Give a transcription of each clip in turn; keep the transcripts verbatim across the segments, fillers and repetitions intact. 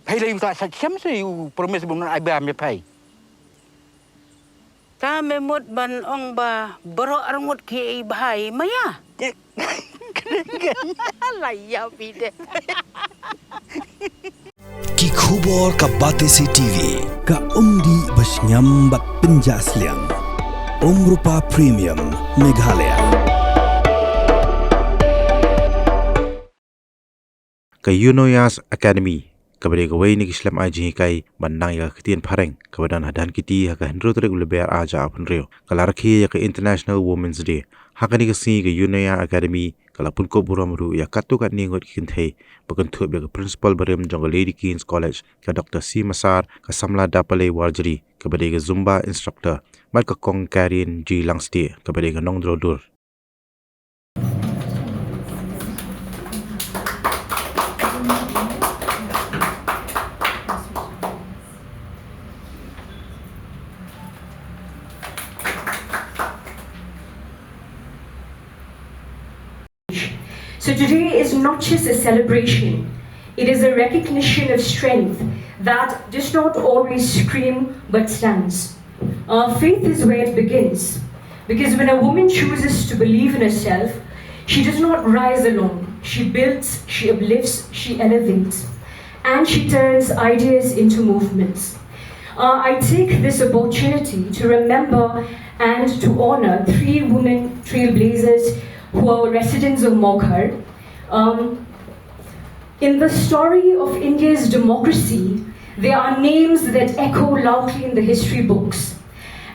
Phai lei u ta sa chem se u promise bun ai ba me phai. Ta me mut ban ong ba baroh arngut ki ei bhai maya. La ya pide. Ki khubor ka Batesi T V, ka umdih ba sngewbha bad pynjah sliang. Umrupa Premium Meghalaya. Ka Eunoias Academy, kaba dei kawei na ki shlem ai jinghikai ban nang ïa ka ktien phareng, kaba don ha Dhankheti ha ka hynriew tarik u Lber ar hajar arphew hynriew, ka la rakhe ïa ka International Women's Day. Ha kane ka sngi ka Eunoia Academy ka la pynkup burom ruh ïa katto katne ngut ki kynthei, ba kynthup ïa ka principal barim jong ka Lady King's College, ka Doctor C Massar, ka samla Dapalei Warjri, kaba dei ka Zumba instructor, bad ka Kong Karen G Langstieh, kaba dei ka nongdro dur. So today is not just a celebration, it is a recognition of strength that does not always scream but stands. Uh, faith is where it begins, because when a woman chooses to believe in herself, she does not rise alone. She builds, she uplifts, she elevates, and she turns ideas into movements. Uh, I take this opportunity to remember and to honor three women trailblazers who are residents of Mawkhar. Um, in the story of India's democracy, there are names that echo loudly in the history books.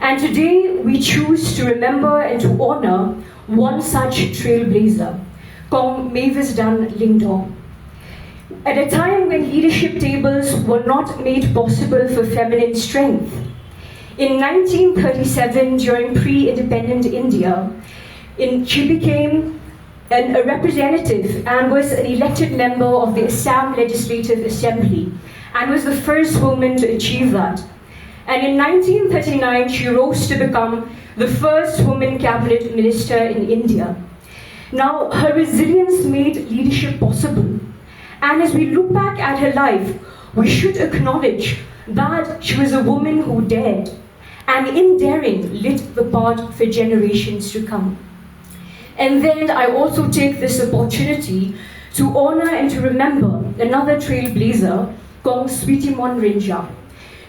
And today, we choose to remember and to honor one such trailblazer, Kong Mavis Dun Lyngdoh. At a time when leadership tables were not made possible for feminine strength, in nineteen thirty-seven, during pre-independent India, in, she became an, a representative and was an elected member of the Assam Legislative Assembly and was the first woman to achieve that. And in nineteen thirty-nine, she rose to become the first woman cabinet minister in India. Now, her resilience made leadership possible. And as we look back at her life, we should acknowledge that she was a woman who dared, and in daring, lit the path for generations to come. And then I also take this opportunity to honor and to remember another trailblazer, Kong Sweetie Mon Rynjah.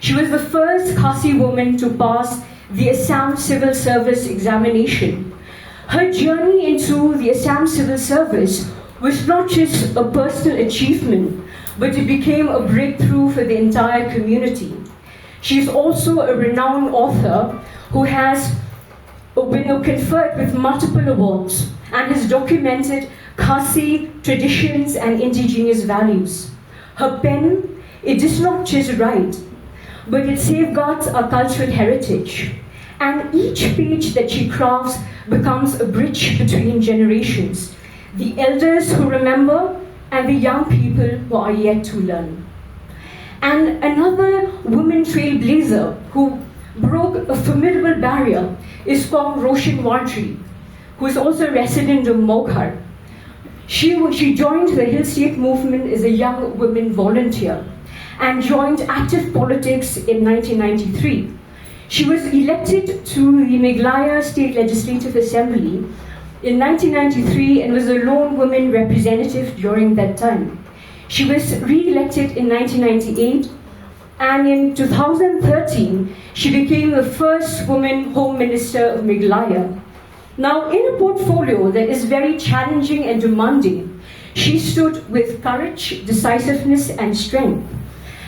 She was the first Khasi woman to pass the Assam Civil Service examination. Her journey into the Assam Civil Service was not just a personal achievement, but it became a breakthrough for the entire community. She is also a renowned author who has been conferred with multiple awards and has documented Khasi traditions and indigenous values. Her pen, it does not just write, but it safeguards our cultural heritage. And each page that she crafts becomes a bridge between generations, the elders who remember and the young people who are yet to learn. And another woman trailblazer who broke a formidable barrier is Kong Roshan Warjri, who is also a resident of Mawkhar. She, wa- she joined the Hill State movement as a young woman volunteer and joined active politics in nineteen ninety-three. She was elected to the Meghalaya State Legislative Assembly in nineteen ninety-three and was a lone woman representative during that time. She was re-elected in nineteen ninety-eight, and in two thousand thirteen, she became the first woman Home Minister of Meghalaya. Now, in a portfolio that is very challenging and demanding, she stood with courage, decisiveness, and strength.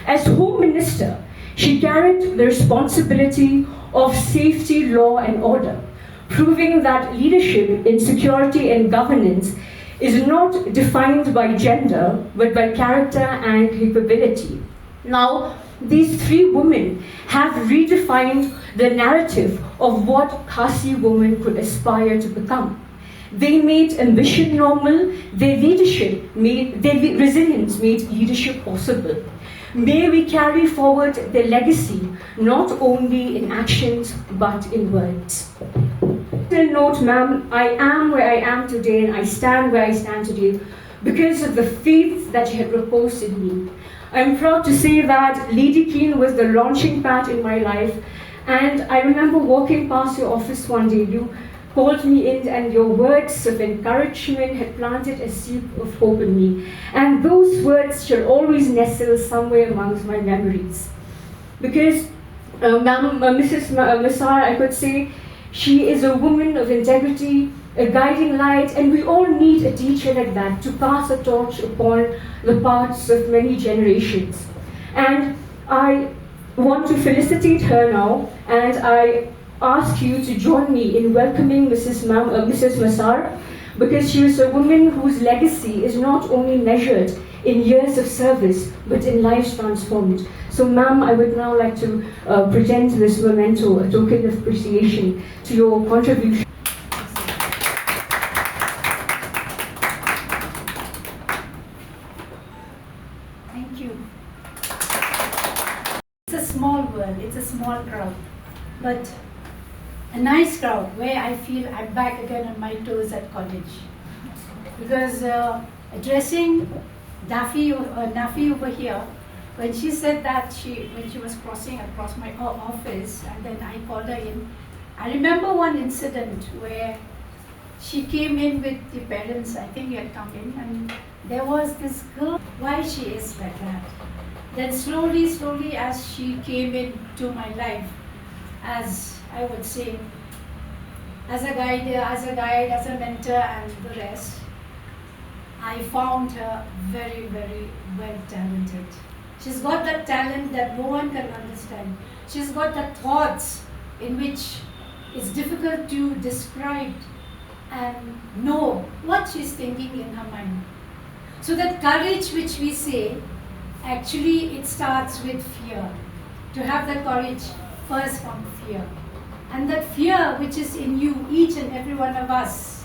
As Home Minister, she carried the responsibility of safety, law, and order, proving that leadership in security and governance is not defined by gender, but by character and capability. Now, these three women have redefined the narrative of what Khasi women could aspire to become. They made ambition normal, their leadership made, their le- resilience made leadership possible. May we carry forward their legacy, not only in actions, but in words. Till note, ma'am, I am where I am today and I stand where I stand today because of the faith that you have reposed in me. I'm proud to say that Lady Keane was the launching pad in my life, and I remember walking past your office one day. You called me in, and your words of encouragement had planted a seed of hope in me. And those words shall always nestle somewhere amongst my memories. Because, uh, ma'am, uh, Missus Ma- uh, Massar, I could say, she is a woman of integrity, a guiding light, and we all need a teacher like that to pass a torch upon the paths of many generations. And I want to felicitate her now, and I ask you to join me in welcoming Missus Mam, uh, Missus Massar, because she is a woman whose legacy is not only measured in years of service, but in lives transformed. So, ma'am, I would now like to uh, present this memento, a token of appreciation to your contribution. Thank you. It's a small world, it's a small crowd, but a nice crowd where I feel I'm back again on my toes at college. Because uh, addressing Daffy, uh, Nafi over here, when she said that she, when she was crossing across my o- office, and then I called her in, I remember one incident where she came in with the parents, I think you had come in, and there was this girl, why she is like that. Then slowly, slowly, as she came into my life, as I would say, as a guide, as a guide, as a mentor, and the rest, I found her very, very well talented. She's got that talent that no one can understand. She's got the thoughts in which it's difficult to describe and know what she's thinking in her mind. So that courage which we say, actually it starts with fear. To have the courage first from fear. And that fear which is in you, each and every one of us,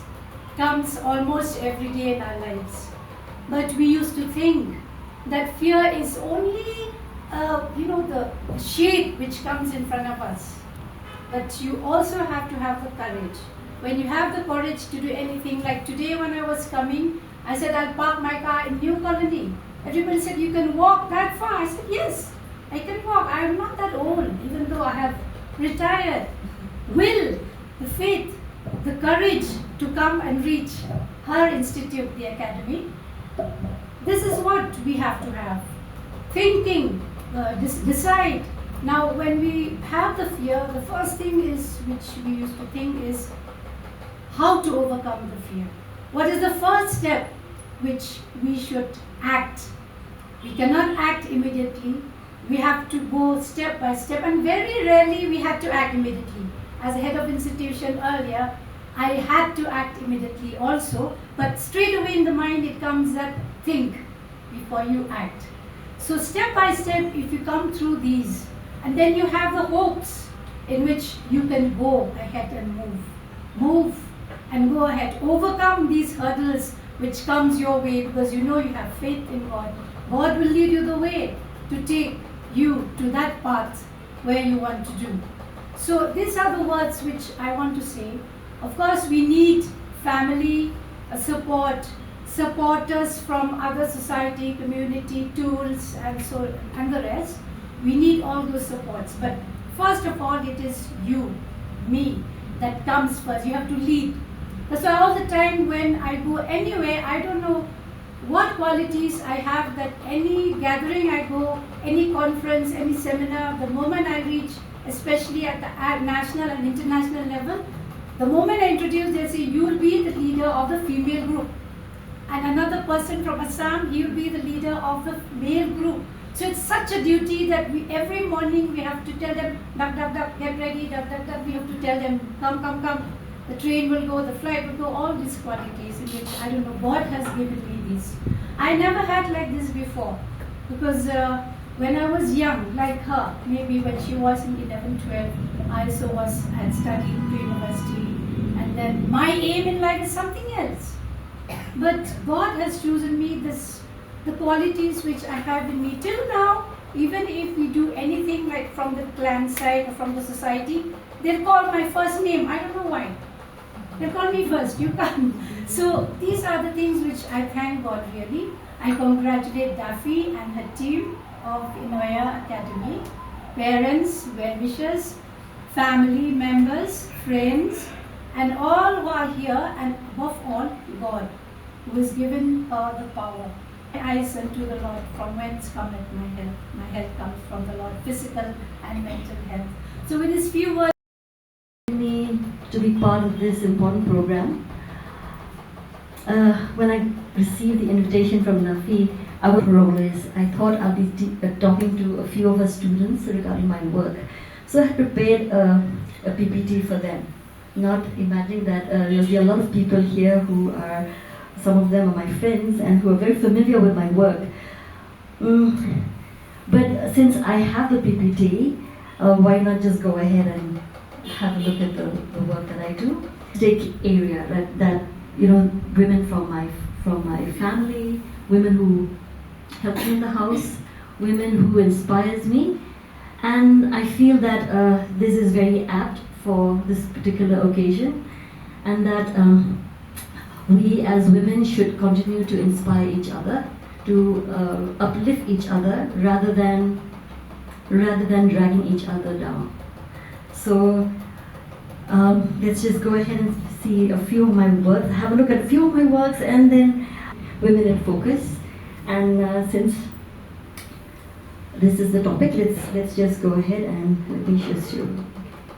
comes almost every day in our lives. But we used to think that fear is only, uh, you know, the shade which comes in front of us. But you also have to have the courage. When you have the courage to do anything, like today when I was coming, I said, "I'll park my car in New Colony." Everybody said, "You can walk that far?" I said, "Yes, I can walk. I am not that old, even though I have retired." Will, the faith, the courage to come and reach her institute, the academy. This is what we have to have. Thinking, uh, dis- decide. Now, when we have the fear, the first thing is, which we used to think is how to overcome the fear. What is the first step which we should act? We cannot act immediately. We have to go step by step, and very rarely we had to act immediately. As a head of institution earlier, I had to act immediately also, but straight away in the mind it comes that think before you act. So step by step, if you come through these, and then you have the hopes in which you can go ahead and move. Move and go ahead. Overcome these hurdles which comes your way, because you know you have faith in God. God will lead you the way to take you to that path where you want to do. So these are the words which I want to say. Of course, we need family uh, support, supporters from other society, community, tools, and so and the rest. We need all those supports. But first of all, it is you, me, that comes first. You have to lead. That's why all the time when I go anywhere, I don't know what qualities I have that any gathering I go, any conference, any seminar, the moment I reach, especially at the at national and international level, the moment I introduce, they say, "You will be the leader of the female group." And another person from Assam, he will be the leader of the male group. So it's such a duty that we every morning we have to tell them, "Duck, duck, duck, get ready, duck, duck, duck." We have to tell them, "Come, come, come. The train will go, the flight will go," all these qualities in which, I don't know, God has given me these. I never had like this before because uh, when I was young, like her, maybe when she was in eleven, twelve, I also was at studying to university. And then my aim in life is something else. But God has chosen me this, the qualities which I have in me till now. Even if we do anything like from the clan side or from the society, they'll call my first name. I don't know why. They'll call me first. "You come." So these are the things which I thank God really. I congratulate Daffy and her team of Inoya Academy, parents, well-wishers, family members, friends, and all who are here, and above all, God, who has given her the power. My eyes unto the Lord, from whence cometh my help? My help comes from the Lord, physical and mental health. So, with these few words, me to be part of this important program. Uh, when I received the invitation from Nafi, I was always, I thought I'll be t- uh, talking to a few of her students regarding my work. So I had prepared a, a P P T for them, not imagining that uh, there'll be a lot of people here who are, some of them are my friends and who are very familiar with my work. Mm. But since I have the P P T, uh, why not just go ahead and have a look at the, the work that I do? Big area, right? That, you know, women from my from my family, women who help me in the house, women who inspires me, and I feel that uh, this is very apt for this particular occasion, and that um, we as women should continue to inspire each other, to uh, uplift each other rather than rather than dragging each other down. So um, let's just go ahead and see a few of my works. Have a look at a few of my works, and then women in focus. And uh, since this is the topic, let's let's just go ahead and let me just show.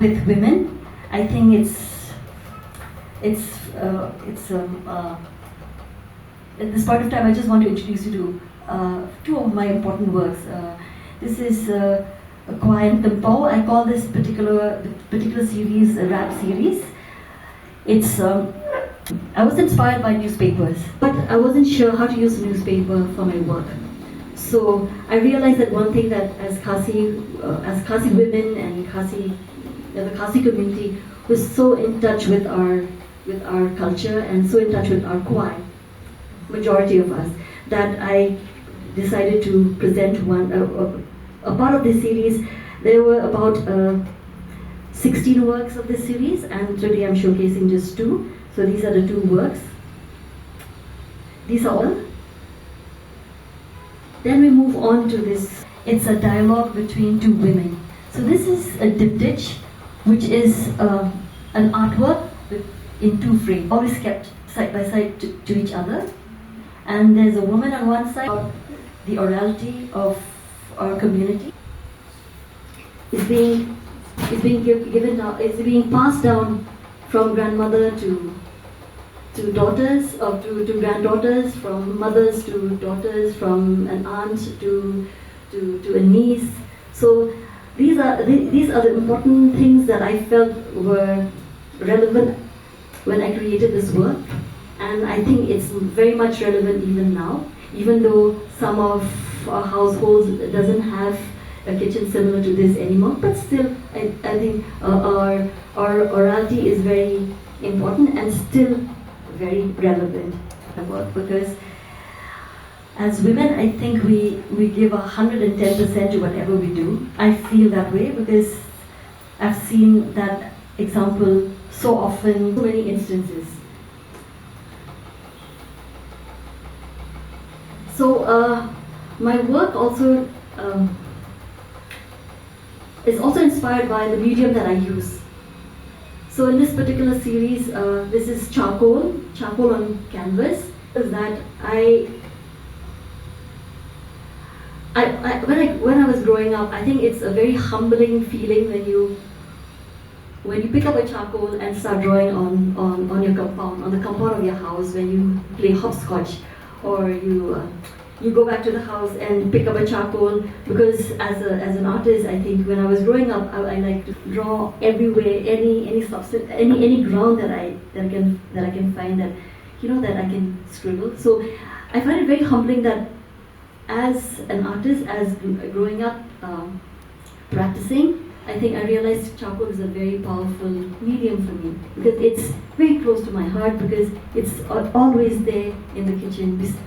With women, I think it's it's uh, it's um, uh, at this point of time, I just want to introduce you to uh, two of my important works. Uh, this is uh, a Kwai Thimpau. I call this particular particular series a rap series. It's um, I was inspired by newspapers, but I wasn't sure how to use newspaper for my work. So I realized that one thing that as Khasi, uh, as Khasi women and Khasi, uh, the Khasi community, was so in touch with our with our culture and so in touch with our kwai, majority of us, that I decided to present one uh, uh, a part of this series. There were about uh, sixteen works of this series, and today I'm showcasing just two. So these are the two works. These are all. Then we move on to this. It's a dialogue between two women. So this is a diptych, which is uh, an artwork with, in two frames, always kept side by side to, to each other. And there's a woman on one side, the orality of our community is being is being give, given down, is being passed down from grandmother to to daughters or to, to granddaughters, from mothers to daughters, from an aunt to to, to a niece. So these are the- these are the important things that I felt were relevant when I created this work, and I think it's very much relevant even now, even though some of our households doesn't have a kitchen similar to this anymore. But still, I, I think uh, our our orality is very important and still very relevant at work, because as women, I think we we give a hundred and ten percent to whatever we do. I feel that way because I've seen that example so often, so many instances. So uh, my work also um, is also inspired by the medium that I use. So in this particular series, uh, this is charcoal, charcoal on canvas. Is that I, I, I when I when I was growing up, I think it's a very humbling feeling when you when you pick up a charcoal and start drawing on, on, on your compound, on the compound of your house when you play hopscotch, or you uh, you go back to the house and pick up a charcoal, because as a as an artist, I think when I was growing up, I, I like to draw everywhere, any any substance, any any ground that I that I can that I can find that you know that I can scribble. So I find it very humbling that as an artist, as gr- growing up um, practicing, I think I realized charcoal is a very powerful medium for me because it's very close to my heart because it's al- always there in the kitchen. Bes-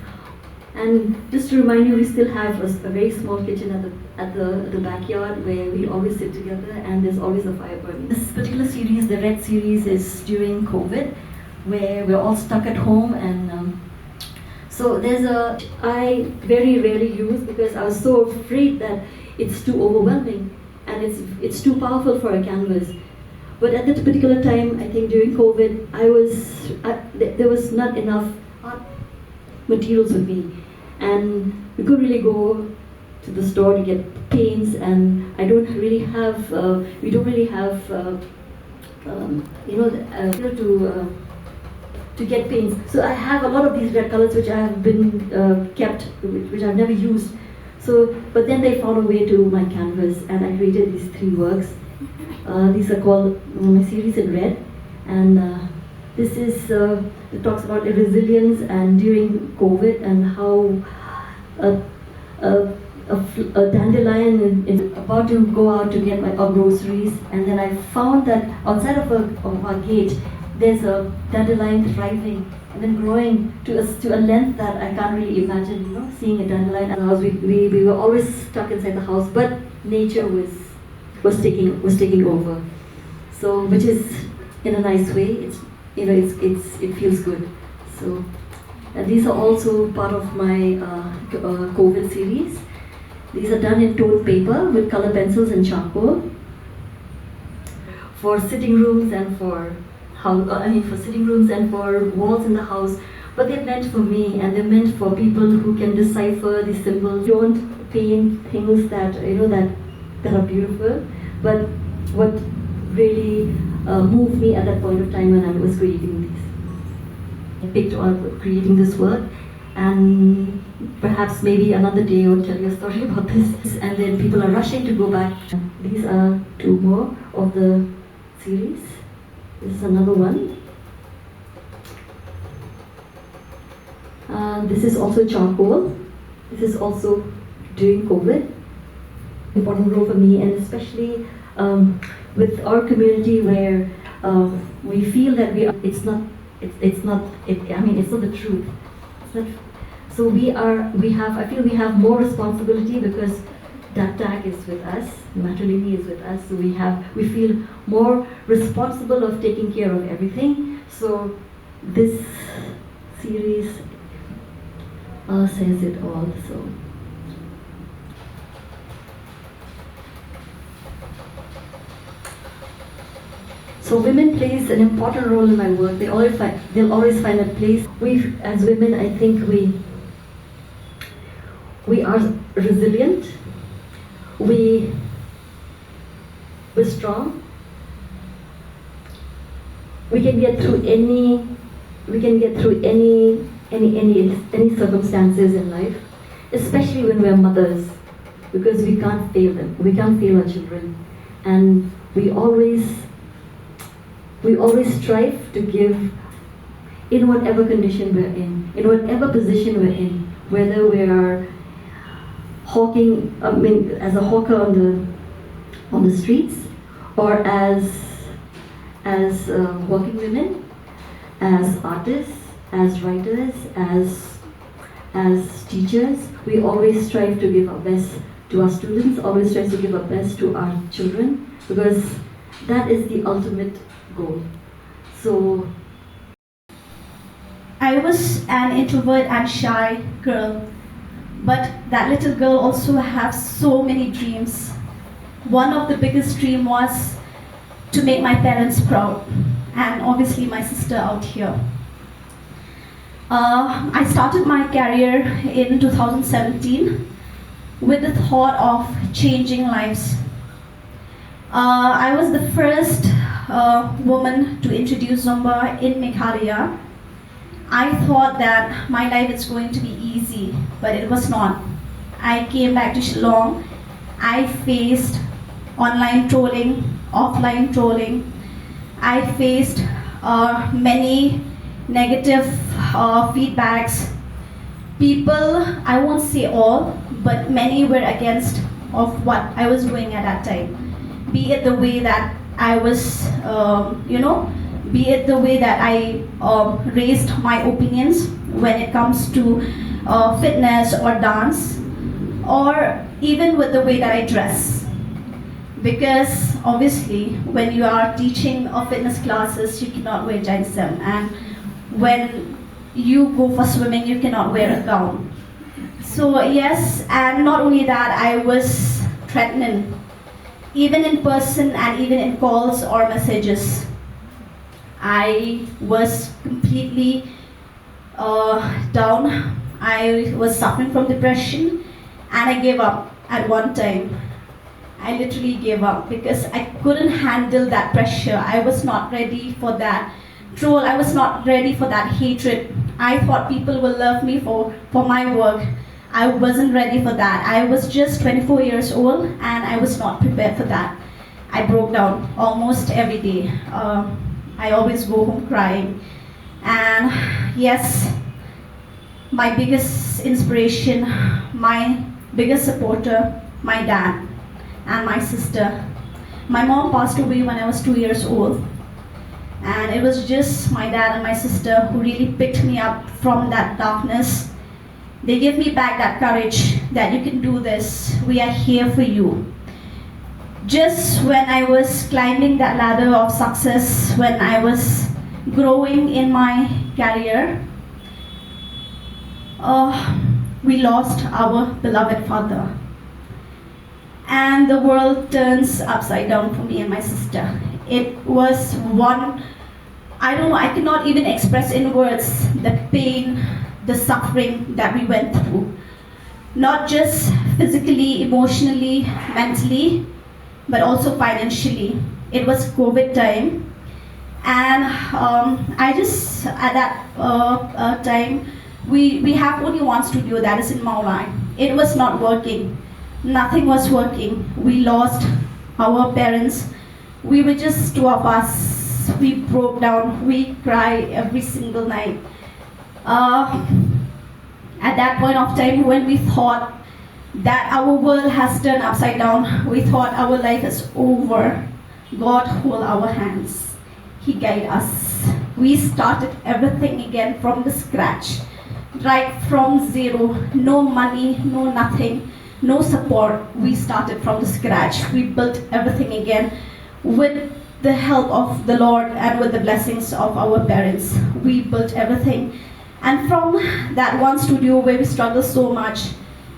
And just to remind you, we still have a, s- a very small kitchen at the at the, the backyard where we always sit together, and there's always a fire burning. This particular series, the Red series, is during COVID, where we're all stuck at home, and um, So there's a I very rarely use because I was so afraid that it's too overwhelming and it's it's too powerful for a canvas. But at that particular time, I think during COVID, I was I, th- there was not enough art materials with me, and we couldn't really go to the store to get paints, and I don't really have uh, we don't really have uh, um, you know, uh, you know, to uh, to get paints. So I have a lot of these red colors which I have been uh, kept, which, which I've never used. So, but then they found a way to my canvas, and I created these three works. Uh, these are called mm, series in red, and uh, this is uh, it talks about resilience and during COVID and how uh, a, a, fl- a dandelion in, in, about to go out to get my uh, groceries, and then I found that outside of, a, of our gate, there's a dandelion thriving and then growing to a, to a length that I can't really imagine. You know, seeing a dandelion in the house, we, we, we were always stuck inside the house, but nature was was taking was taking over. So, which is in a nice way. It's you know, it's, it's it feels good. So, and these are also part of my uh, uh, COVID series. These are done in toned paper with color pencils and charcoal for sitting rooms and for how uh, I mean for sitting rooms and for walls in the house. But they're meant for me, and they're meant for people who can decipher the symbols. Don't paint things that you know that that are beautiful, but what really uh, moved me at that point of time when I was creating these. I picked on creating this work, and perhaps maybe another day I'll tell you a story about this. And then people are rushing to go back. These are two more of the series. This is another one. Uh, this is also charcoal. This is also during COVID. Important role for me, and especially um, with our community where um, we feel that we are, it's not, it's, it's not, it, I mean, it's not the truth. It's not, so we are, we have, I feel we have more responsibility because that tag is with us, Matrilinie is with us, so we have, we feel more responsible of taking care of everything. So this series uh, says it all. So, so women plays an important role in my work. They always find, they'll always find a place. We, as women, I think we we are resilient. We we're strong. We can get through any we can get through any any any any circumstances in life, especially when we're mothers, because we can't fail them. We can't fail our children, and we always we always strive to give in whatever condition we're in, in whatever position we're in, whether we are hawking, I mean, as a hawker on the on the streets, or as as uh, working women, as artists, as writers, as as teachers, we always strive to give our best to our students. Always strive to give our best to our children because that is the ultimate goal. So I was an introvert and shy girl, but that little girl also has so many dreams. One of the biggest dream was to make my parents proud, and obviously my sister out here. Uh, I started my career in two thousand seventeen with the thought of changing lives. Uh, I was the first uh, woman to introduce Zumba in Meghalaya. I thought that my life is going to be easy, but it was not. I came back to Shillong. I faced online trolling, offline trolling. I faced uh, many negative uh, feedbacks. People, I won't say all, but many were against of what I was doing at that time. Be it the way that I was, um, you know, be it the way that I um, raised my opinions when it comes to uh, fitness or dance, or even with the way that I dress. Because obviously, when you are teaching a fitness classes, you cannot wear jeans, and when You go for swimming, you cannot wear a gown. So, yes, and not only that, I was threatened, even in person and even in calls or messages. I was completely uh, down. I was suffering from depression and I gave up at one time. I literally gave up because I couldn't handle that pressure. I was not ready for that troll. I was not ready for that hatred. I thought people will love me for, for my work. I wasn't ready for that. I was just twenty-four years old and I was not prepared for that. I broke down almost every day. Uh, I always go home crying. And yes, my biggest inspiration, my biggest supporter, my dad and my sister. My mom passed away when I was two years old. And it was just my dad and my sister who really picked me up from that darkness. They gave me back that courage that you can do this. We are here for you. Just when I was climbing that ladder of success, when I was growing in my career, uh, we lost our beloved father. And the world turns upside down for me and my sister. It was one, I don't know, I cannot even express in words the pain, the suffering that we went through. Not just physically, emotionally, mentally, but also financially. It was COVID time, and um, I just, at that uh, uh, time, we, we have only one studio that is in Mawlai. It was not working. Nothing was working. We lost our parents. We were just two of us. We broke down. We cry every single night. Uh, at that point of time, when we thought that our world has turned upside down, we thought our life is over. God hold our hands. He guide us. We started everything again from the scratch, right from zero. No money, no nothing, no support. We started from the scratch. We built everything again with the help of the Lord and with the blessings of our parents. We built everything. And from that one studio where we struggled so much,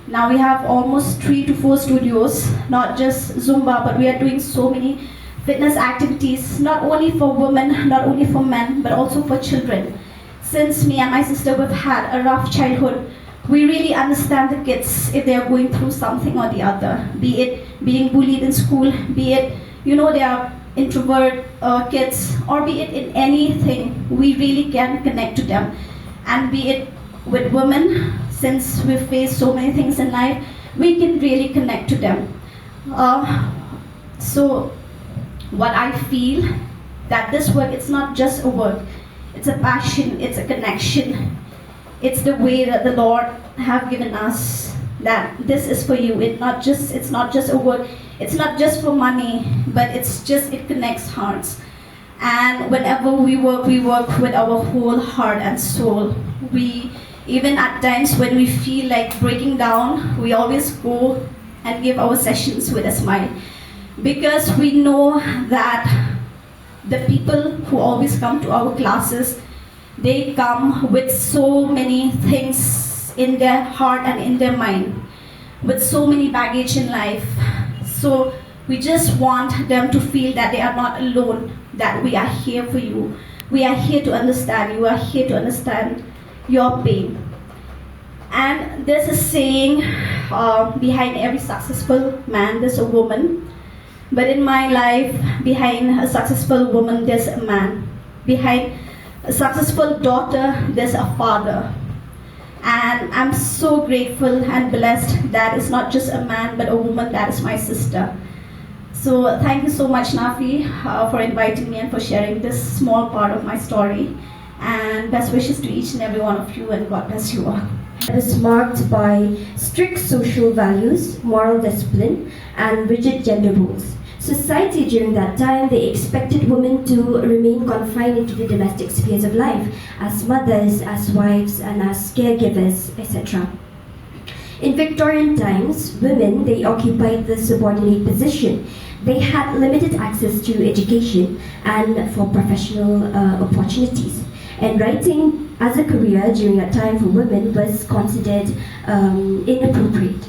now we have almost three to four studios, not just Zumba, but we are doing so many fitness activities, not only for women, not only for men, but also for children. Since me and my sister, we've had a rough childhood, we really understand the kids if they are going through something or the other, be it being bullied in school, be it, you know, they are introvert uh, kids, or be it in anything, we really can connect to them. And be it with women, since we face so many things in life, we can really connect to them. Uh, so, what I feel, that this work, it's not just a work, it's a passion, it's a connection, it's the way that the Lord have given us, that this is for you. It not just, it's not just a work, it's not just for money, but it's just, it connects hearts. And whenever we work, we work with our whole heart and soul. We, even at times when we feel like breaking down, we always go and give our sessions with a smile, because we know that the people who always come to our classes, they come with so many things in their heart and in their mind, with so many baggage in life. So we just want them to feel that they are not alone, that we are here for you. We are here to understand you, we are here to understand your pain. And there's a saying, uh, behind every successful man, there's a woman. But in my life, behind a successful woman, there's a man. Behind a successful daughter, there's a father. And I'm so grateful and blessed that it's not just a man, but a woman that is my sister. So thank you so much, Nafi, uh, for inviting me and for sharing this small part of my story. And best wishes to each and every one of you, and God bless you all. It was marked by strict social values, moral discipline, and rigid gender roles. Society during that time, they expected women to remain confined into the domestic spheres of life, as mothers, as wives, and as caregivers, et cetera. In Victorian times, women, they occupied the subordinate position. They had limited access to education and for professional uh, opportunities. And writing as a career during that time for women was considered um, inappropriate.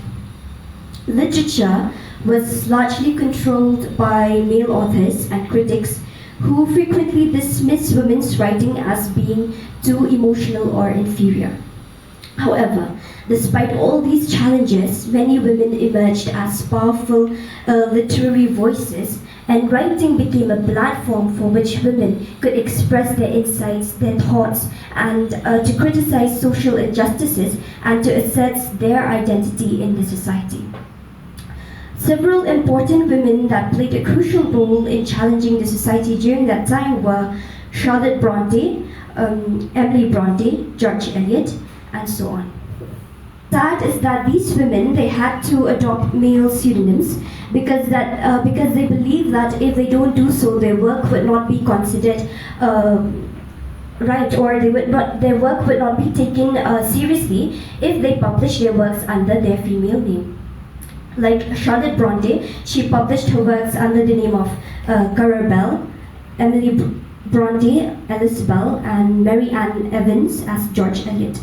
Literature was largely controlled by male authors and critics who frequently dismissed women's writing as being too emotional or inferior. However, despite all these challenges, many women emerged as powerful uh, literary voices, and writing became a platform for which women could express their insights, their thoughts, and uh, to criticize social injustices and to assert their identity in the society. Several important women that played a crucial role in challenging the society during that time were Charlotte Bronte, um, Emily Bronte, George Eliot, and so on. Sad is that these women, they had to adopt male pseudonyms because that uh, because they believe that if they don't do so, their work would not be considered uh, right, or they would not their work would not be taken uh, seriously if they publish their works under their female name. Like Charlotte Bronte, she published her works under the name of uh, Currer Bell, Emily Bronte, Alice Bell, and Mary Ann Evans as George Eliot.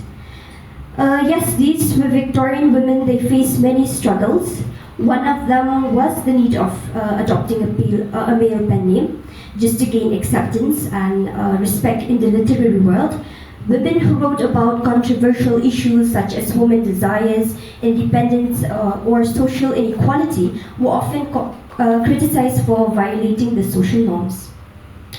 Uh, yes, these Victorian women, they faced many struggles. One of them was the need of uh, adopting a, pale, uh, a male pen name just to gain acceptance and uh, respect in the literary world. Women who wrote about controversial issues such as women desires, independence, uh, or social inequality were often co- uh, criticized for violating the social norms.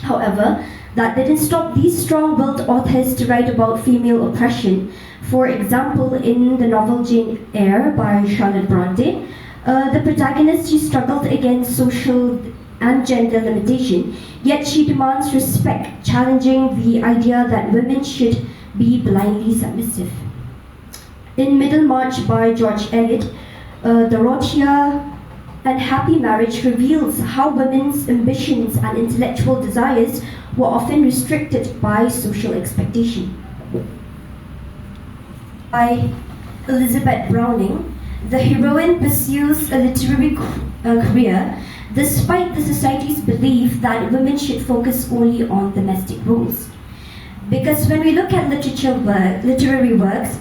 However, that didn't stop these strong willed authors to write about female oppression. For example, in the novel Jane Eyre by Charlotte Bronte, uh, the protagonist, she struggled against social and gender limitation, yet she demands respect, challenging the idea that women should be blindly submissive. In Middlemarch by George Eliot, uh, Dorothea and Happy Marriage reveals how women's ambitions and intellectual desires were often restricted by social expectation. By Elizabeth Browning, the heroine pursues a literary uh, career despite the society's belief that women should focus only on domestic roles. Because when we look at literature work, literary works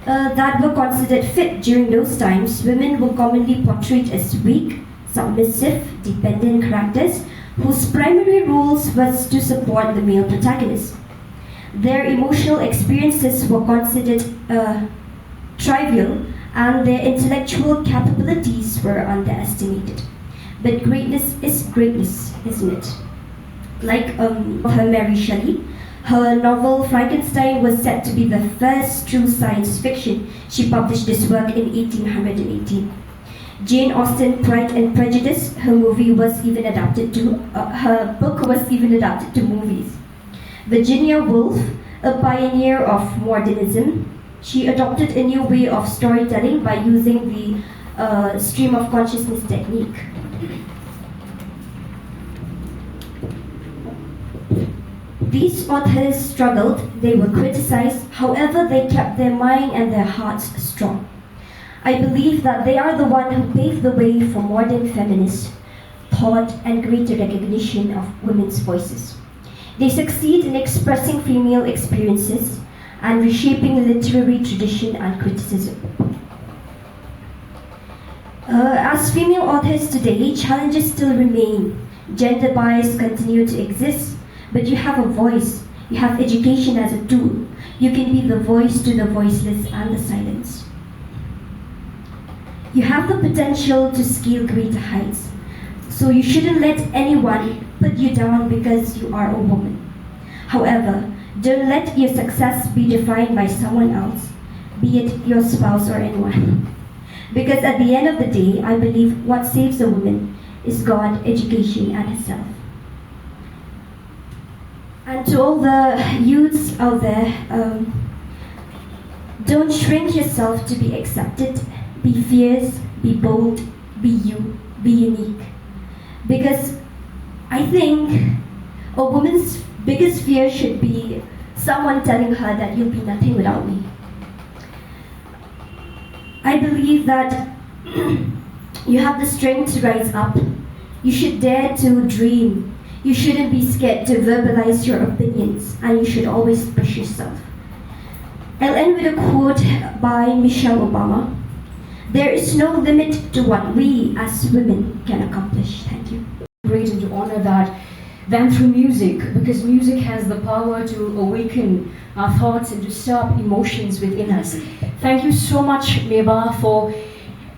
uh, that were considered fit during those times, women were commonly portrayed as weak, submissive, dependent characters whose primary roles was to support the male protagonist. Their emotional experiences were considered uh, trivial, and their intellectual capabilities were underestimated. But greatness is greatness, isn't it? Like um, her Mary Shelley, her novel Frankenstein was said to be the first true science fiction. She published this work in eighteen eighteen. Jane Austen, Pride and Prejudice, her movie was even adapted to, uh, her book was even adapted to movies. Virginia Woolf, a pioneer of modernism, she adopted a new way of storytelling by using the uh, stream of consciousness technique. These authors struggled, they were criticized, however, they kept their mind and their hearts strong. I believe that they are the one who paved the way for modern feminist thought and greater recognition of women's voices. They succeed in expressing female experiences and reshaping literary tradition and criticism. Uh, as female authors today, challenges still remain. Gender bias continue to exist, but you have a voice. You have education as a tool. You can be the voice to the voiceless and the silence. You have the potential to scale greater heights. So you shouldn't let anyone put you down because you are a woman. However, don't let your success be defined by someone else, be it your spouse or anyone. Because at the end of the day, I believe what saves a woman is God, education, and herself. And to all the youths out there, um, don't shrink yourself to be accepted. Be fierce, be bold, be you, be unique. Because I think a woman's biggest fear should be someone telling her that you'll be nothing without me. I believe that you have the strength to rise up. You should dare to dream. You shouldn't be scared to verbalize your opinions, and you should always push yourself. I'll end with a quote by Michelle Obama. There is no limit to what we as women can accomplish. Thank you. Great, and to honor that than through music, because music has the power to awaken our thoughts and to stir up emotions within us. Thank you so much, Meba, for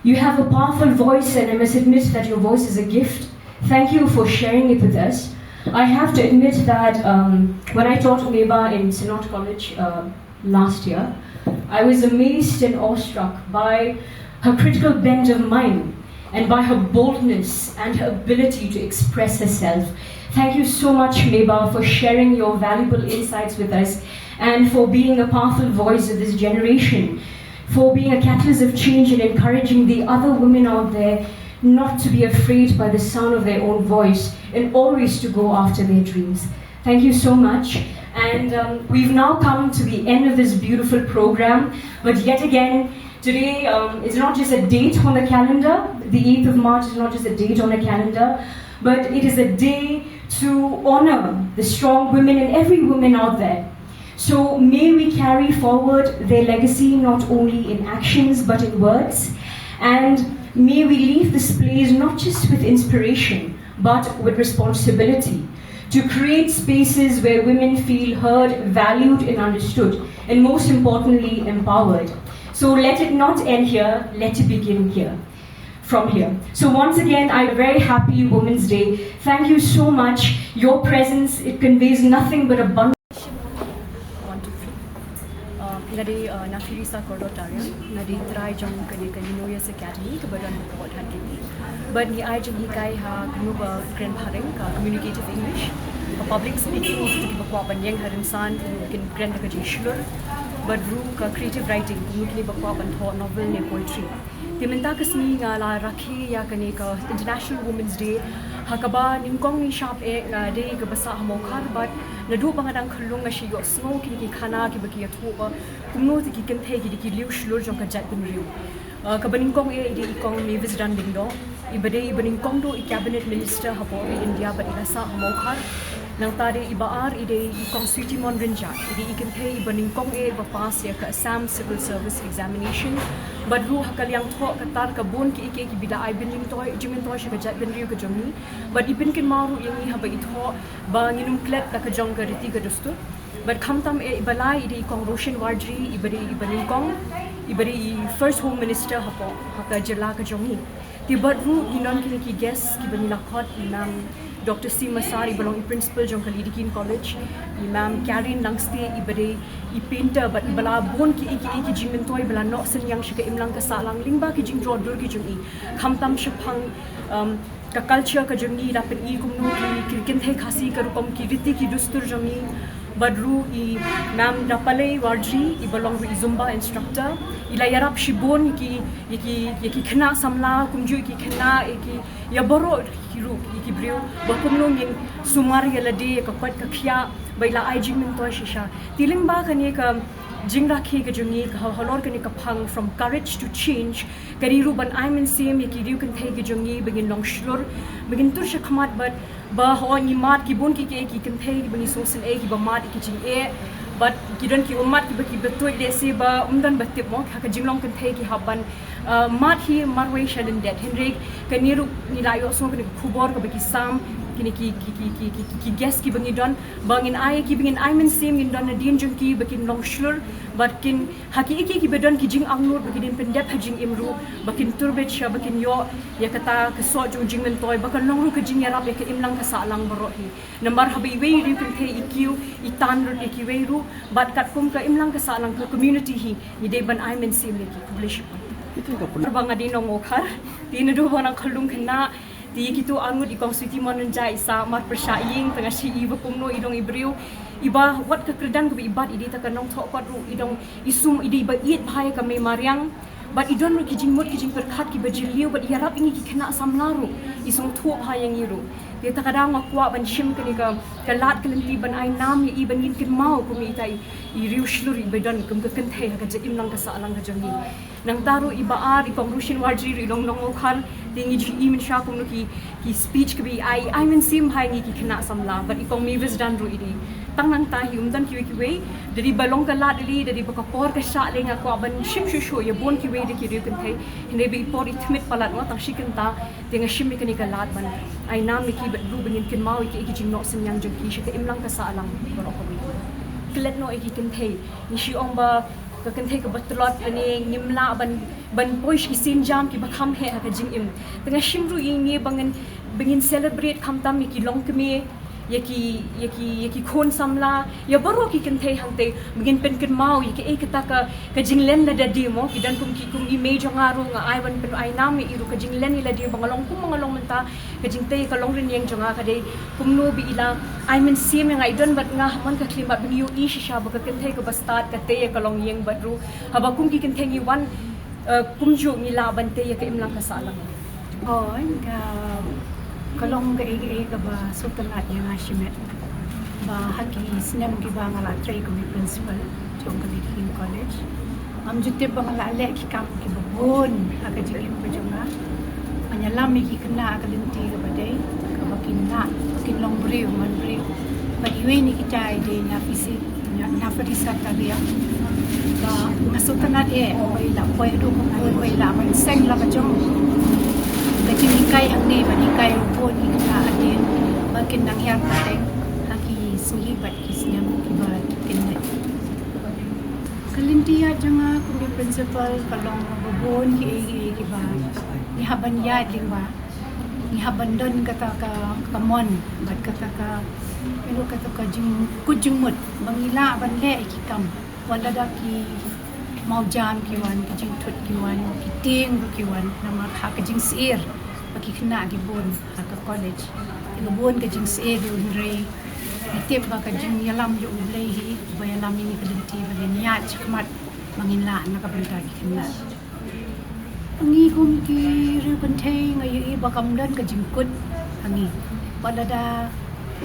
you have a powerful voice, and I must admit that your voice is a gift. Thank you for sharing it with us. I have to admit that um, when I taught Meba in Synod College uh, last year, I was amazed and awestruck by her critical bent of mind and by her boldness and her ability to express herself. Thank you so much, Meba, for sharing your valuable insights with us and for being a powerful voice of this generation, for being a catalyst of change and encouraging the other women out there not to be afraid by the sound of their own voice and always to go after their dreams. Thank you so much. And um, we've now come to the end of this beautiful program. But yet again, today um, is not just a date on the calendar, the eighth of March is not just a date on the calendar, but it is a day to honor the strong women and every woman out there. So may we carry forward their legacy not only in actions but in words. And may we leave this place not just with inspiration, but with responsibility to create spaces where women feel heard, valued, and understood, and most importantly, empowered. So let it not end here, let it begin here. From here. So once again, I'm very happy Women's Day. Thank you so much. Your presence, it conveys nothing but abundance. One, two, three. Uh, nga dei uh, Nafirisa Kordor Tariang, nga dei trai jong kane ka Eunoias Academy kaba don ha Port Kharkongwi. Bad ngi ai jinghikai ha kumno ba kren phareng ka communicative English, ka public speaking, kito kiba kwah ban ïeng ha rynsan, kumno kin kren da ka jingshlur. Bad ruh ka creative writing, kumno kine ba kwah ban thoh novel ne poetry. Te mynta ka sngi nga la rakhe ïa kane ka International Women's Day ha kaba nyngkong nyngshap eh nga dei kaba sah ha Mawkhar bad naduh ba nga dang khyllung nga shu ïohsngew kine ki khana kiba ki ïathuh ba kumno te ki kynthei ki dei ki liew shlur jong ka jaitbynriew. Uh, kaba nyngkong eh i dei i Kong Mavis Dhan Lyngdoh, iba dei iba nyngkong duh i Cabinet Minister hapoh ri India bad i la sah ha Mawkhar. Nangta dei iba ar i dei i Kong Sweety Mon Rynjah, i dei i kynthei iba nyngkong eh iba pass ïa ka Assam Civil Service Examination. Bad ruh ha ka liang thoh ka tar ka bun kiei kiei kiba da ai bynjingtoi jingmyntoi sha ka jaitbynriew ka jong ngi. Bad i pynkynmaw ruh ïa ngi haba i thoh ba ngin ym klet da ka jong ka riti ka dustur. Bad khamtam eh iba lai i dei i Kong Roshan Warjri, iba dei iba nyngkong, iba dei i First Home Minister hapoh ha ka jylla ka jong ngi. Te bad ruh ngi don kine ki guest kiba ngi la khot, i Ma'am Doctor Sima Sar iba long i principal jong ka Lady Keane College, i Ma'am Karen Langstay iba dei i painter bad iba la bun kiei kiei ki jingmyntoi ba la noh synñiang sha ka imlang ka sahlang lyngba ki jingdroh dur ki jong i. Khamtam shaphang um, ka culture ka jong ngi, la pyni kumno ki, ki kynthei Khasi ka rukom ki riti ki dustur jong ngi. Bad ruh i Ma'am Rapalei Warjri iba long ruh i Zumba instructor, i la ïarap shibun ïa ki, ïa ki, ïa ki khynnah samla kumjuh ïa ki khynnah, ïa ki, ïa baroh ki ruh, ïa ki briew ba kumno ngin sumar ïa lade ïa ka koit ka khiah, ba i la ai jingmyntoi shisha. Te lyngba kane ka jingrakhe ka jong ngi ka ha, halor kane ka phang From Courage to Change, ka dei ruh ban ai mynsiem ïa ki riew kynthei ki jong ngi ba ngin long shlur, ba ngin tur shakhmat bad ba hooid ngi mad ki bun kiei kiei ki kynthei kiba ngi sngewsynei kiba mad ïa ki jingeh. Bad ki don ki ummat kiba, kiba tuid lehse ba ym don ba tip mo, ha ka jinglong kynthei ki hap ban, uh, mad hi marwei sha lyndet. Hynrei kane ruh ngi la ïohsngew kane ka khubor kaba ki sam kine ki, ki, ki guest kiba ngi don, ba ngin ai, kiba ngin ai mynsiem, ngin don nadien jong ki ba kin long shlur bad kin ha kiei kiei kiba don ki jingangnud ba ki dei pyndep ha jingim ruh, ba kin tur beit sha ba kin ïoh ïa kata ka soh jong jingmyntoi, ba kan long ruh ka jingïarap ïa ka imlang ka sahlang baroh hi. Namar haba iwei i riew kynthei i kiew, i tan ruh ïa kiwei ruh, bad katkum ka imlang ka sahlang ka community hi ngi dei ban ai mynsiem ïa ki. Khublei shibun. Ba nga dei nong Mawkhar, te naduh ba nga dang khyllung khynnah, te ïa kito arngut i Kong Sweety Mon Rynjah i sah mar pyrshah ïing, tang nga shu i ba kumno i long i briew iba wat ka kyrdan kaba i bat, i dei tang ka nongthoh kot ruh, i dong i sum, i dei iba ïeit bha ïa ka mei mariang. Bad i don ruh ki jingmut ki jingpyrkhat kiba jylliew bad i ïarap ïa ngi ki khynnah samla ruh. I sngewthuh bha ïa ngi ruh. Te ta ka daw nga kwah ban shim kane ka, ka lad ka lynti ban ai nam ïa i ban ngin kynmaw kum ita i, i riew shlur iba don kum ka kynthei ha ka jingim lang ka sahlang ka jong ngi. Nangta ruh iba ar, i kong Rushin Warjri ruh i long nongmawkhar. Te ngi ju i mynshuwa kumno ki, ki speech kiba i ai, i ai mynsiem bha ïa ngi ki khynnah samla. Bad i kong Mavis Dunn ruh i dei. Tang nangta hi ym don kiwei kiwei. Da dei ba long ka lad ïaleh, da dei ba ka por ka shah leh, nga kwah ban shim shuh shuh ïa bun kiwei de ki riew kynthei. Hynrei ba i por i tmit palat mo, tang shi kynta. Te nga shim ïa kane ka lad ban ai nam ïa ki bad ruh ba ngin kynmaw ïa ki, ïa ki jingnoh synñiang jong ki sha ka imlang ka sahlang baroh kawei. Klet noh ïa ki kynthei. Ngi shu ong ba ka kynthei kaba tlot lane ngim lah ban, ban poi sha ki sienjam kiba kham heh ha ka jingim. Te nga shim ruh ïa ngi ba ngin, ba ngin celebrate khamtam ïa ki longkmie, ïa ki, ïa ki, ïa ki khun samla, ïa baroh ki kynthei hangtei, ba ngin pynkynmaw ïa kaei kata ka, ka jinglen lada die mo, ki don kum ki, kum i mei jong nga ruh, nga ai ban pyn-, ai nam ïa i ruh ka jinglen ïa lade ba nga long kum nga long mynta, ka jingtei ïa ka longrynieng jong nga ka dei kumno ba i la ai mynsiem ïa nga, i don bad nga ha man ka khlieh bad ba ngi ïohi shisha ba ka kynthei kaba stad ka tei ïa ka longïing bad ruh haba kum ki kynthei ngi wan, eh, kumjuh ngi lah ban tei ïa ka imlang ka sahlang. Oi, ka, ka long kaei kaei kaba sngewtynnat ïa nga shimet. Ba ha ki snem kiba nga la trei kum i principal jong ka Lady King College, ngam ju tip ba nga la leh ki kam kiba bun ha ka jingim ka jong nga. Ban ïalam ïa ki khynnah ha ka lynti kaba dei, kaba kin lah, ba kin long briew man briew. Bad iwei na kita i dei na physique, na, na physique ka dei. Ba nga sngewtynnat eh, ba i la poi haduh kaba bun, ba i la ban seng la ka jong ka jinghikai hangne, ban hikai ruh bun ïa ki khynnah hadien ba kin nang hiar pateng ha ki sngi bad ki snem kiba kin leit. Ka lynti ïaid jong nga kum i principal ka long ba bun kiei kiei kiba ngi hap ban ïaid lyngba, ngi hap ban don kata ka, ka mon bad kata ka, you know, kata ka jingkut jingmut ba ngi lah ban leh ïa ki kam. Wat lada ki mawjam ki wan, ki jingthut ki wan, ki tieng ruh ki wan, namar ha ka jingsyier ba ki khynnah ki bun ha ka college. Ki bun ka jingsyier ruh, hynrei ngi tip ba ka jingïalam jong U Blei hi ba ïalam ïa ngi ka lynti ba ngin ïaid shakhmat ba ngin lah na ka bynta ki khynnah. Ngi kum ki riew kynthei nga ïohi ba kam don ka jingkut ha ngi. Wat lada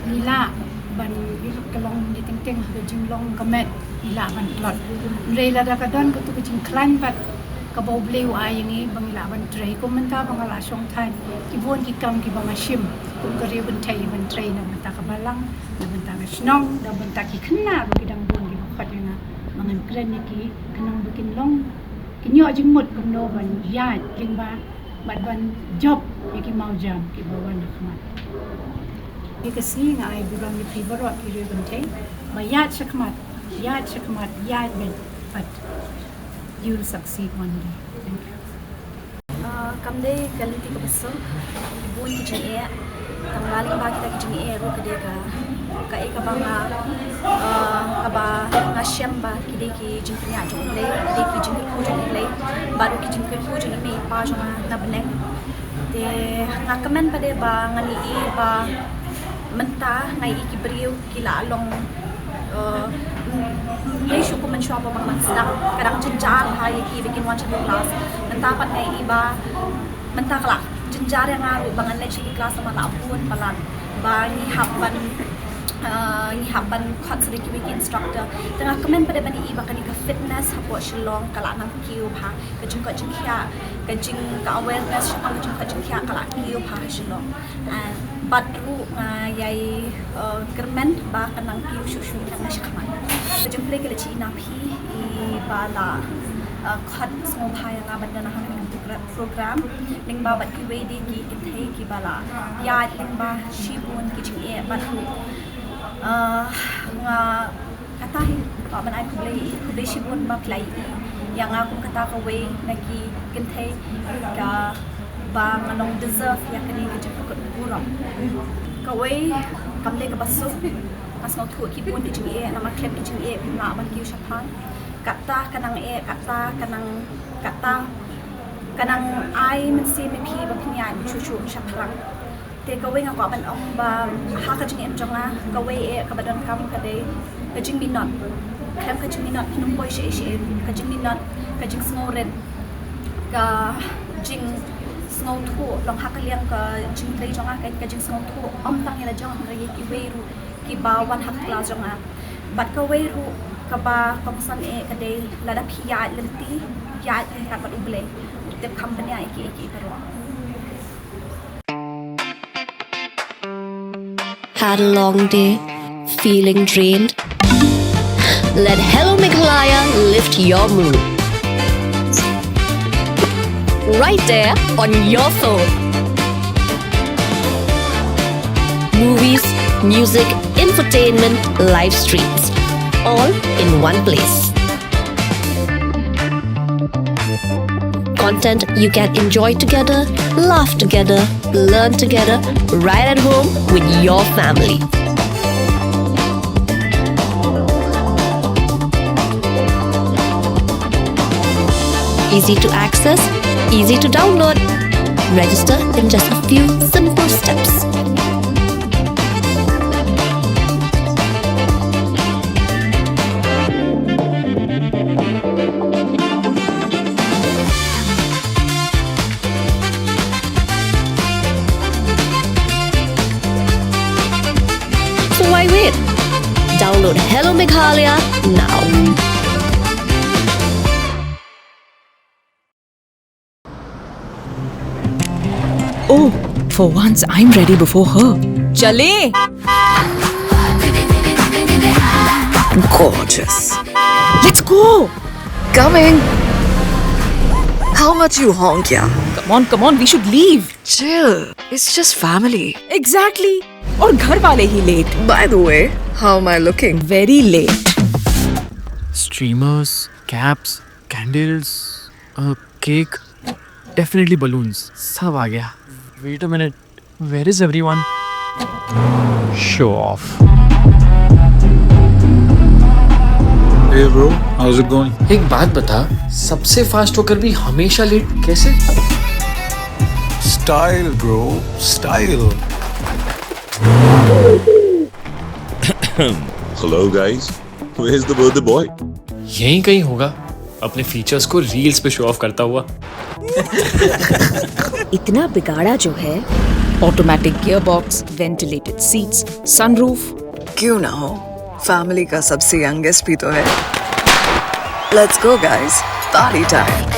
ngi lah ban, ngi ka long ngi teng teng ha ka jinglong ka met, ngi lah ban tlot. Hynrei lada ka don katu ka jingkhlaiñ bad kaba U Blei u ai ïa ngi ba ngi lah ban trei, kum mynta ba nga la shong thaiñ, ki bun ki kam kiba nga shim kum ka riew kynthei ban trei na bynta ka balang, na bynta ka shnong, na bynta ki khynnah ruh ki dang bun kiba khot ïa nga. Ba ngan kren ïa ki khnang ba kin long, kin ïoh jingmut kumno ban ïaid lyngba bad ban jop ïa ki mawjam kiba wan ha khmat. Ïa ka sngi nga ai burom ïa phi baroh ki riew kynthei ba ïaid shakhmat, ïaid shakhmat, ïaid beit, but you'll succeed one day. Thank you. Ah, kam dei ka lynti kaba suk, bun ki jingeh, tang la lyngba kita ki jingeh ruh ka dei ka, kaei kaba nga, ah, kaba nga shem ba ki dei ki jingpynïaid jong U Blei, ki dei ki jingkyrkhu jong U Blei, bad ruh ki jingkyrkhu jong i mei i pa jong nga na bneng. Te nga kmen pat de ba ngan ïohi ba mynta nga ïohi ki briew ki la long, eh, ym dei shuh kum mynshuwa ba nga sdang, ka dang jynjar ha ïa ki ba kin wan sha ki klas. Mynta pat nga ïohi ba mynta ka la jynjar ïa nga ruh ba ngan leit sha ki klas namar la bun palat ba ngi hap ban, eh, ngi hap ban khot sa kiwei ki instructor. Te nga kmen pat de ban ïohi ba kane ka fitness hapoh Shillong ka la nang kiew bha, ka jingkoit jingkhiah, ka jing, ka awareness shaphang ka jingkoit jingkhiah ka la kiew bha ha Shillong. Ah, bad ruh nga ïai, eh, kyrmen ba kan nang kiew shuh shuh na shakhmat. Ka jingpynlong ka la jia na phi i ba la, eh, khot sngewbha ïa nga ban don ha kane ka program, lyngba bad kiwei de ki kynthei kiba la ïaid lyngba shibun ki jingeh bad ruh, eh, nga kata hi, kwah ban ai khublei, khublei shibun ba phi la ïohi ïa nga kum kata kawei na ki kynthei kaba nga long deserve ïa kane ka jingpynkut burom. Kawei, kam dei kaba suk, nga sngewthuh ki bun ki jingeh, namar khlem ki jingeh phim lah ban kiew shaphang. Kata ka nang eh, kata ka nang, kata ka nang ai mynsiem ïa phi ba phin ïaid shuh shuh shaphrang. Te kawei nga kwah ban ong ba ha ka jingim jong nga, kawei eh kaba donkam ka dei ka jingminot. Khlem ka jingminot phin ym poi shaei shaei. Ka jingminot, ka jingsngewrit, ka jing, Sngewthuh long ha ka liang ka jingtrei jong nga, ka, ka jingsngewthuh ym tang ïa la jong, hynrei ïa kiwei ruh kiba wan ha ka klas jong nga. Bad kawei ruh kaba kongsan eh ka dei, lada phi ïaid lynti, ïaid ryngkat bad U Blei, u tip kham bniah ïa kiei kiei baroh. Had a long day? Feeling drained? Let Hello Meghalaya lift your mood. Right there on your phone. Movies, music, infotainment, live streams, all in one place. Content you can enjoy together, laugh together, learn together, right at home with your family. Easy to access, easy to download. Register in just a few simple steps. So why wait? Download Hello Meghalaya now. Oh, for once I'm ready before her. Chale! Gorgeous. Let's go! Coming. How much you honk, yeah? Come on, come on, we should leave. Chill. It's just family. Exactly. और घर वाले ही late. By the way, how am I looking? Very late. Streamers, caps, candles, a cake, definitely balloons. सब आ गया. Wait a minute. Where is everyone? Show off. Hey bro, how's it going? एक बात बता, सबसे फास्ट होकर भी हमेशा लेट कैसे? Style bro, style. Hello guys, where's the birthday boy? यहीं कहीं होगा, अपने फीचर्स को रील्स पे शो ऑफ करता हुआ. इतना बिगाड़ा जो है. Automatic gearbox, ventilated seats, sunroof. क्यों ना हो, फैमिली का सबसे यंगेस्ट भी तो है. Let's go guys, party time.